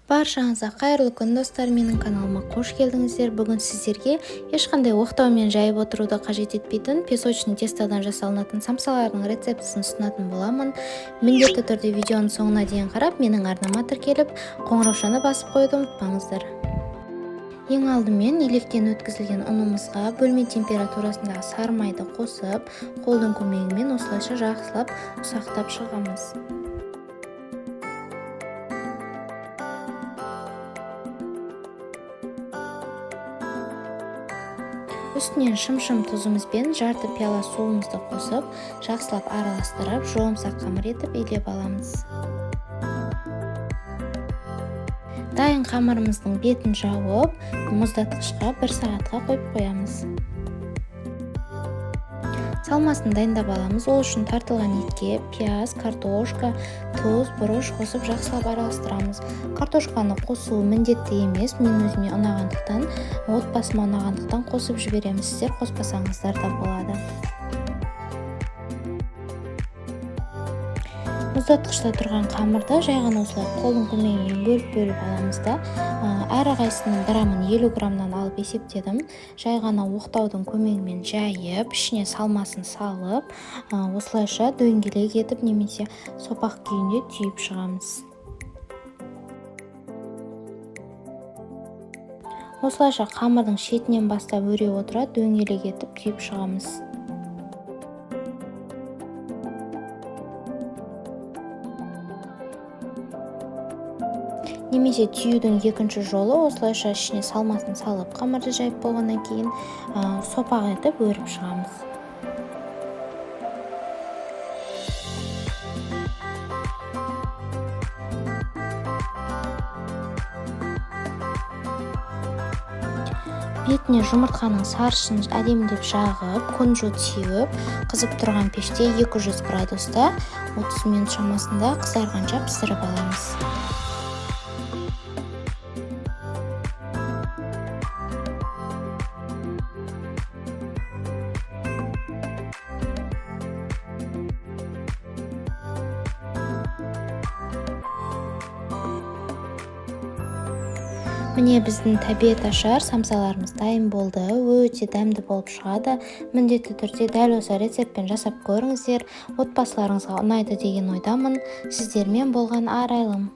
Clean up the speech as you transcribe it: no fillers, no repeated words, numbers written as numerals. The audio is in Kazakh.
Баршаңызға қайырлы күн, достар! Менің каналыма қош келдіңіздер. Бүгін сіздерге ешқандай оқтаумен жайып отыруды қажет етпейтін песочный тестодан жасалынатын самсалардың рецептісін ұсынатын боламын. Міндетті түрде видеоның соңына дейін қарап, менің арнама тіркеліп, қоңыраушаны басып қоюды ұмытпаңыздар. Ең алдымен електен өткізілген ұнымызға бөлме температурасындағы сары майды қосып, қолдың көмегімен осылайша жақсылап ұсақтап шығамыз. Үстінен шым-шым тұзымызбен жарты пиала суымызды қосып, жақсылап араластырып, жұмсақ қамыр етіп илеп аламыз. Дайын қамырымыздың бетін жауып, мұздатқышқа 1 сағатқа қойып қоямыз. Салмасын дайындап аламыз. Ол үшін тартылған етке пияз, картошка, тұз, бұрыш қосып жақсылап араластырамыз. Картошканы қосу міндетті емес, мен өзіме ұнағандықтан, отбасыма ұнағандықтан қосып жіберемін. Сіздер қоспасаңыздар да болады. Мұздатқышта тұрған қамырды жай ғана осылай қолдың көмегімен бөліп-бөліп аламыз да, әрқайсысының грамын 50 граммнан алып есептедім. Жай ғана оқтаудың көмегімен жайып, ішіне салмасын салып, осылайша дөңгелек етіп немесе сопақ күйінде түйіп шығамыз. Осылайша қамырдың шетінен бастап өре отыра дөңгелек етіп түйіп шығамыз. Немесе түюдің екінші жолы осылайша ішіне салмасын салып, қамырды жайып болғаннан кейін, сопақ етіп өріп шығамыз. Бетіне жұмыртқаның сарысын әдемілеп жағып, кунжут сеуіп, қызып тұрған пеште 200 градуста 30 минут шамасында қызарғанша пісіріп аламыз. Міне, біздің тәбет ашар самсаларымыз дайын болды. Өте дәмді болып шығады. Міндетті түрде дәл осы рецептпен жасап көріңіздер. Отбасыларыңызға ұнайды деген ойдамын. Сіздермен болған Арайлым.